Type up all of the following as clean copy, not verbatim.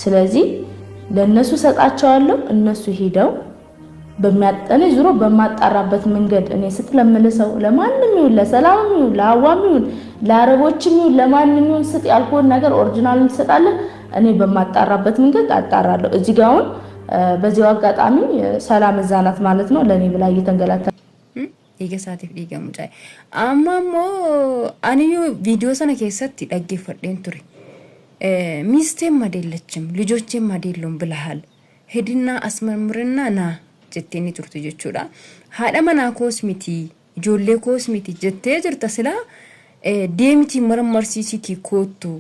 ስለዚህ ለነሱ ሰጣቸዋለሁ። እነሱ ሄደው በሚያጠነ ዙሮ በማጣራበት መንገድ እኔ ስጥ ለምልሰው ለማንም ይሁን ለሰላምም ይሁን ለአዋም ይሁን ለአረቦችም ይሁን ለማንም ይሁን ስጥ ያልኩህን ነገር ኦሪጂናሉን ትሰጣለህ። እኔ በማጣራበት መንገድ አጣራለሁ። እዚህ ጋር አሁን በዚያው አጋጣሚ ሰላም እዛ ናት ማለት ነው። ለእኔ ብላ እየተንገላታ Dhiiga isaatiif dhiiga mucaa. Amma immoo aniyyuu viidiyoo sana keessatti dhaggeeffadheen ture. ሚስቴም አይደለችም ልጆቼም አይደሉም ብለሃል ሂድና አስመርምርና ና jettee ni turte jechuudha. Haadha manaa koos miti ijoollee koos miti jettee jirta silaa deemitii marmarsiisitii koottu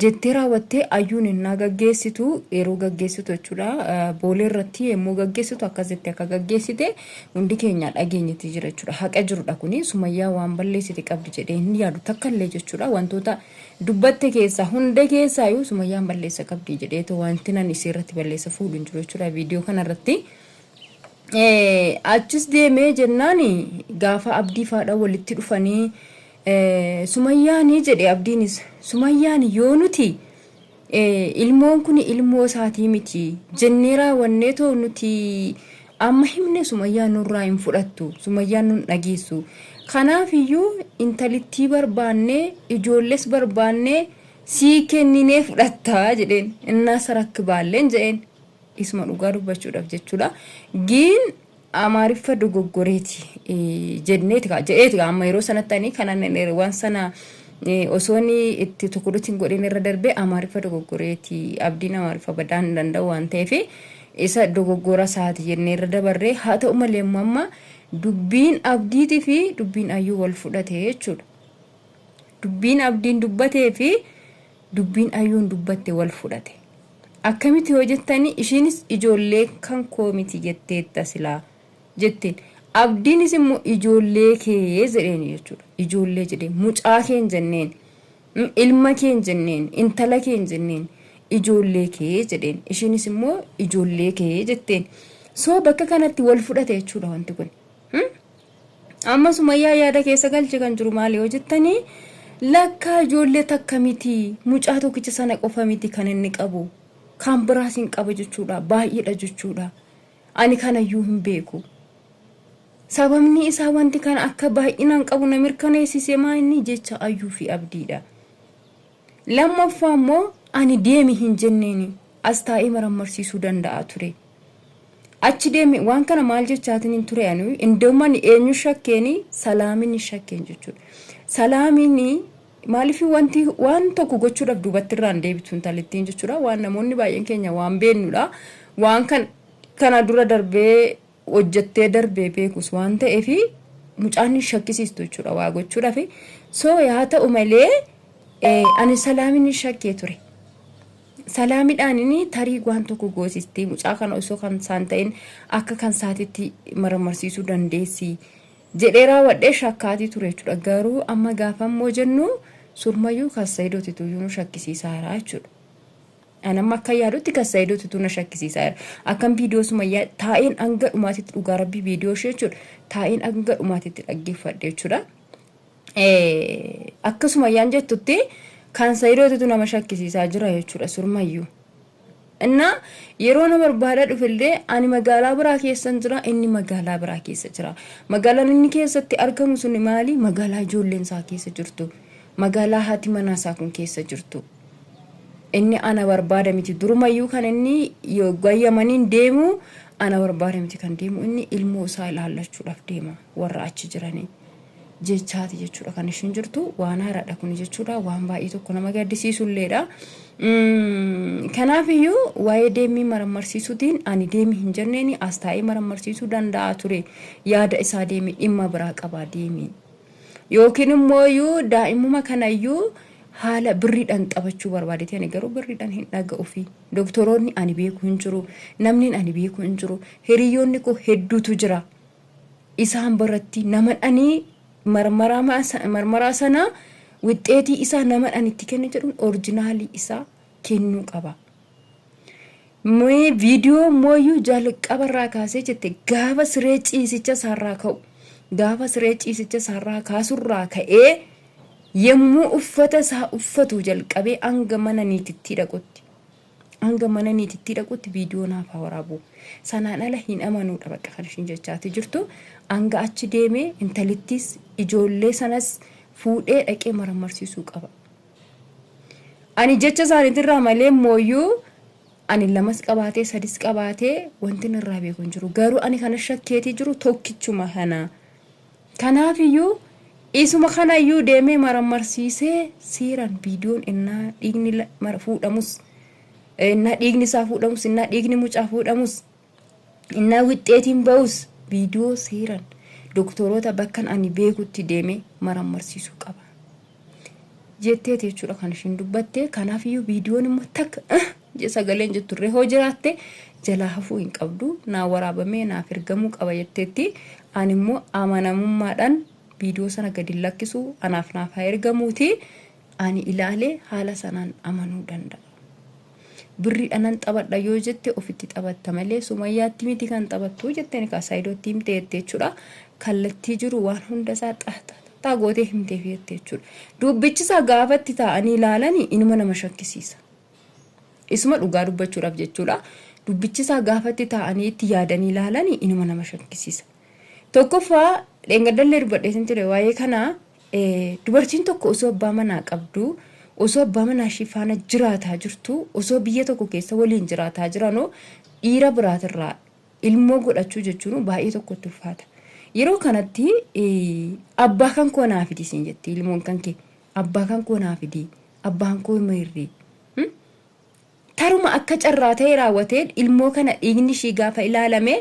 jettee raawwattee ayyuun innaa gaggeessitu yeroo gaggeessitu jechuudha. Boolee irratti yommuu gaggeessitu akkas jettee akka gaggeessite hundi keenya dhageenyetti jira jechuudha. Haqa jirudha kuni Sumayyaa waan balleessite qabdi jedhee hin yaadu takka illee jechuudha. Wantoota dubbatte keessaa hunda keessaayyuu Sumayyaan balleessa qabdi jedheetu wanti nan isii irratti balleessa fuudhu hin jiru jechuudha viidiyoo kanarratti. Achis deemee jennaan gaafa abdii faadha walitti dhufanii Sumayyaanii jedhe abdiinis Sumayyaan yoo nuti ilmoon kun ilmoo isaatii miti jennee raawwanneetoo nuti amma himne Sumayyaan nurraa hin fudhattu, Sumayyaan nun dhageessu, kanaaf iyyuu intalittii barbaannee ijoolles barbaannee sii kenninee fudhattaa jedheen innaa sarakki baalleen jedheen isuma dhugaa dubbachuudhaaf jechuudha. Giin Amaariffa dogoggoreeti jenneeti jedheeti amma yeroo sanatti ani kanan waan sana osoo inni itti tokkotti hin godhin irra darbee Amaariffa dogoggoreeti abdiin Amaariffa badaa hin danda'u waan ta'eef isa dogoggora isaati jennee irra dabarree haa ta'u malee immoo amma dubbiin abdiitii fi dubbiin ayyuu wal fudhate jechuudha. Dubbiin abdiin dubbatee fi dubbiin ayyuun dubbatte wal fudhate. Akkamitti yoo jettani ishiinis ijoollee kan koo miti jetteetta silaa jetteen abdiinis immoo ijoollee kee jedheen jechuudha. Ijoollee jedheen mucaa kee hin jenneen, ilma kee hin jenneen, intala kee hin jenneen, ijoollee kee jedheen ishiinis immoo ijoollee kee jetteen. So bakka kanatti wal fudhate jechuudha wanti kun. Amma Sumayyaa yaada keessa galche kan jiru maali yoo jettanii lakkaa ijoollee takka miti, mucaa tokkicha sana qofa miti kan inni qabu, kan biraas hin qaba jechuudha, baay'eedha jechuudha. Ani kanayyuu hin beeku. Sababni isaa wanti kana akka baay'inaan qabu na mirkaneessise maa inni jecha ayyuu fi abdiidha. Lammaffaa immoo ani deemi hin jenneeni as taa'ee marammarsiisuu danda'a ture. Achi deemi waan kana maal jechaatiin hin ture ani indoom ani eenyu shakkeeni salaamin shakkeen jechuudha. Salaamiin maaliif wanti waan tokko gochuudhaaf duubatti irraan deebitu intalittiin jechuudha. Waan namoonni baay'een keenya waan beennudha. Waan kan kana dura darbee hojjettee darbee beekus waan ta'eef mucaan hin shakkisiistu jechuudha waa gochuudhaaf. So yaa ta'u malee ani salaamin shakkee ture. Salaamidhaan inni tarii waan tokko goosistee mucaa kana osoo kan isaan ta'in akka kan isaatitti maramarsiisuu dandeessi jedhee raawwadhee shakkaatii ture jechuudha. Garuu amma gaafa immoo jennu surmayyuu kan Saayidootitu nu shakkisiisaa jechuudha. Ani amma akka yaadutti kan Saayidootitu na shakkisiisaa jira. Akkam viidiyoo Sumayyaa taa'een hanga dhumaatitti dhugaa rabbii viidiyoo ishee jechuudha. Taa'een hanga dhumaatitti dhaggeeffadhe jechuudha. Akka Sumayyaan jettutti kan Saayidootitu nama shakkisiisaa jira jechuudha surmayyuu. Innaa yeroo na barbaada dhufillee ani magaalaa biraa keessan jira, inni magaalaa biraa keessa jira. Magaalaan inni keessatti argamu sun maali? Magaalaa ijoolleen isaa keessa jirtu. Magaalaa haati manaa isaa kun keessa jirtu. Inni ana barbaada miti. Durumayyuu kan inni gayyamaniin deemu ana barbaada miti kan deemu inni ilmoo isaa ilaallachuudhaaf deema warra achi jiranii. Jechaati jechuudha kan ishiin jirtu waan haaraadha kun jechuudha waan baay'ee tokko nama gaddisiisulleedha. Kanaaf iyyuu waa'ee deemii marammarsiisuutiin ani deemii hin jenneeni as taa'ee marammarsiisuu danda'a ture yaada isaa deemii dhimma biraa qabaa deemii. Yookiin immoo iyyuu daa'imuma kanayyuu haala birriidhaan taphachuu barbaadeeti ani garuu birriidhaan hin dhaga'ufi doktoroonni ani beeku hin jiru namni ani beeku hin jiru hiriyoonni koo hedduutu jira isaan biratti nama dhanii marmaraa sana wixxeetii isaa nama dhan itti kenne jedhuun orijinaalii isaa kennuu qaba. Mee viidiyoo mooyyuu jalqabarraa kaasee jette gaafa siree ciisicha isaarraa ka'u gaafa siree ciisicha isaarraa kaasurraa ka'ee yommuu uffata isaa uffatu jalqabee hanga mana niitittii dhaqutti. Hanga mana niitittii dhaqutti viidiyoo naaf haa waraabu. Sanaan ala hin amanuudha bakka kan ishiin jechaati jirtu. Hanga achi deemee intalittis ijoollee sanas fuudhee dhaqee marammarsiisuu qaba. Ani jecha isaaniitirraa malee mooyyuu ani lamas qabaatee sadis qabaatee wanti irraa beeku hin jiru. Garuu ani kana shakkeetii jiru tokkichuma kana. Kanaafiyyuu isuma kanayyuu deemee marammarsiisee seeraan viidiyoon innaa dhiigni fuudhamus, innaa dhiigni isaa fuudhamus, innaa dhiigni mucaa fuudhamus, innaa wixxeetiin ba'us viidiyoo seeraan doktoroota bakkan ani beekutti deemee marammarsiisuu qaba. Jetteeti jechuudha kan ishiin dubbatte. Kanaafiyyuu viidiyoon immoo takka sagaleen jetturree hoo jiraatte jalaa hafuu hin qabdu, naa waraabamee naaf ergamuu qaba jetteetti. Ani immoo amanamummaadhaan viidiyoo sana gadi hin lakkisu, anaaf naaf haa ergamuuti, ani ilaalee haala sanaan amanuu danda'a. Birriidhanan taphadha yoo jette ofitti taphatta malee Sumayyaatti miti kan taphattu jetteen kaa Saayidootti himte jette jechuudha. Kallattii jiru waan hunda isaa xaxaa gootee himteef jette jechuudha. Dubbichi isaa gaafa itti taa'anii ilaalanii inuma nama shakkisiisa. Isuma dhugaa dubbachuudhaaf jechuudha. Dubbichi isaa gaafa itti taa'anii itti yaadanii ilaalanii inuma nama shakkisiisa. Tokkoffaa, dheengaddallee dubbadheetin ture waa'ee kanaa, dubartiin tokko osoo abbaa manaa qabdu, osoo abbaa manaa ishii faana jiraataa jirtu, osoo biyya tokko keessa waliin jiraataa jiranuu dhiira biraatirraa ilmoo godhachuu jechuun baay'ee tokkotti ulfaata. Yeroo kanatti abbaa kan koo naa fidi siin jetti ilmoon kan kee, abbaa kan koo naa fidi, abbaan koo meerri. Taruma akka carraa ta'e raawwatee ilmoo kana dhiigni ishii gaafa ilaalame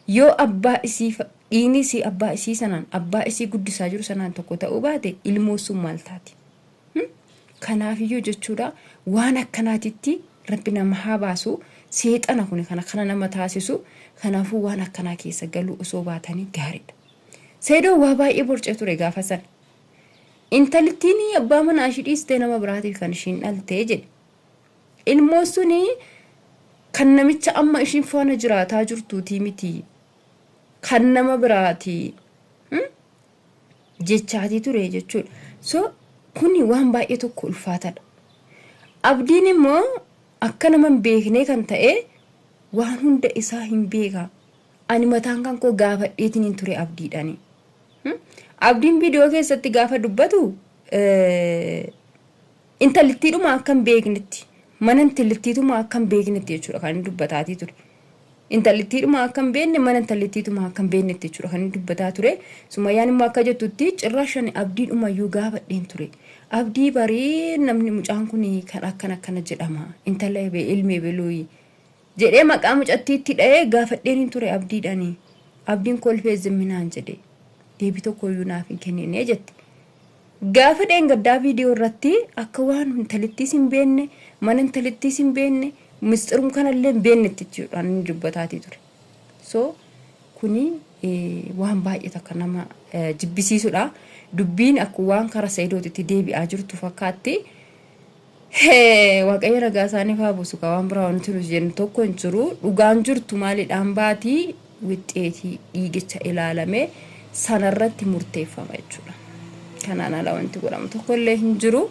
yoo abbaa isii dhiigni isii abbaa isii sanaan, abbaa isii guddisaa jiru sanaan tokko ta'uu baate, ilmoo sun maal taati? Kanaafiyyuu jechuudha, waan akkanaatitti Rabbi nama haa baasu. Seexana kuni kana kana nama taasisu. Kanaafuu waan akkanaa keessa galuu osoo baatanii gaariidha. Seedoo waa baay'ee borcee ture gaafa sana. Intalittiin abbaa manaa ishii dhiistee nama biraatiif kan ishiin dhaltee jedhe. Ilmoon suni kan namicha amma ishiin faana jiraataa jirtuutii miti. Kan nama biraati. Jechaatii ture jechuudha. So kuni waan baay'ee tokko ulfaatadha. Abdiin immoo akka nama hin beeknee kan ta'e waan hunda isaa hin beeka. Ani mataan kan koo gaafadheetiin hin ture Abdiidhaani. Abdiin viidiyoo keessatti gaafa dubbatu intalittiidhuma akka hin beeknetti, mana intalittiituma akka hin beeknetti jechuudha kan inni dubbataatii ture. Intalittiidhuma akka hin beekne, mana intalittiituma akka hin beeknetti jechuudha kan inni dubbataa ture. Sumayyaan immoo akka jettutti cirraashan Abdiidhumayyuu gaafadheen ture. Abdii barii namni mucaan kun kan akkana akkana jedhama. Intala ilmi ebeluuyi jedhee maqaa mucattiitti dha'ee gaafadheen hin ture Abdiidhaani. Abdiin kolfee zimminaan jedhe. Deebii tokkoyyuu naaf hin kennine jette. Gaafa dheengaddaa viidiyoo irratti akka waan intalittiis hin beekne, mana intalittiis hin beekne, misxirum kanallee hin beeknetti jechuudhaan inni dubbataatii ture. So kuni waan baay'ee takka nama jibbisiisudha. Dubbiin akka waan kara Sa'idootitti deebi'aa jirtu fakkaatti. Waaqayyo nagaa isaaniif haa buusu, kaa waan biraa wanti nuti jennu tokko hin jiru. Dhugaan jirtu maalidhaan baatii wixxeetii dhiigicha ilaalame sanarratti murteeffama jechuudha. Kanaan ala wanti godhamu tokkollee hin jiru.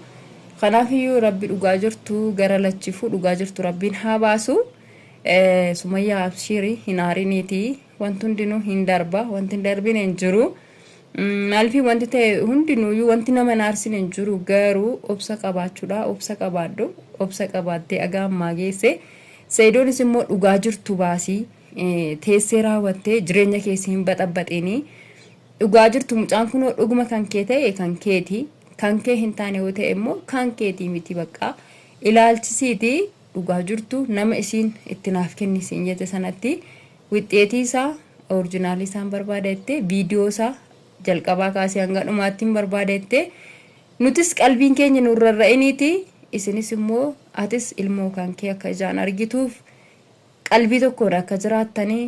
Kanaafiyyuu Rabbi dhugaa jirtu gara lachifuu dhugaa jirtu Rabbiin haa baasu. Sumayyaa, abshiiri, hin aariniiti, wanti hundinuu hin darba, wanti hin darbine hin jiru. Maaliif wanti ta'e hundinuuyyuu wanti nama hin aarsine hin jiru, garuu obsa qabaachuudha. Obsa qabaadhu, obsa qabaattee agaa ammaa geesse. Seedoonis immoo dhugaa jirtu baasii, teessee raawwattee jireenya keessa hin baxabbaxinii. Dhugaa jirtu mucaan kunoo dhuguma kan kee ta'e kan keeti, kan kee hin taane yoo ta'e immoo kan keetii miti, bakka ilaalchisiiti dhugaa jirtu nama isiin itti naaf kenni siin jette sanatti wixxeetii isaa orijinaalii isaan barbaada jettee, viidiyoo isaa jalqabaa kaasee hanga dhumaatti hin barbaada jettee, nutis qalbiin keenya nu rarra'iniiti, isinis immoo atis ilmoo kan kee akka ijaan argituuf qalbii tokkoon akka jiraattanii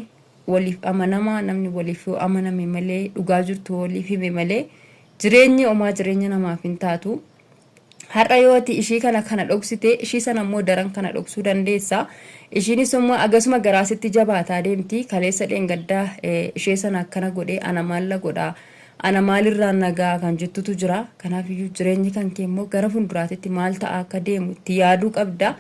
waliif amanamaa. Namni waliif yoo amaname malee, dhugaa jirtu waliif hime malee, jireenyi omaa jireenya namaaf hin taatu. Har'a yoo ati ishii kana kana dhoksite, ishii sana immoo daran kana dhoksuu dandeessa. Ishiinis immoo agasuma garaasitti jabaataa deemti. Kaleessa dheengaddaa ishee sana akkana godhee ana maalla godhaa, ana maalirraan nagaa kan jettutu jira. Kanaaf iyyuu jireenyi kan kee immoo gara fuulduraatitti maal ta'a akka deemu itti yaaduu qabda.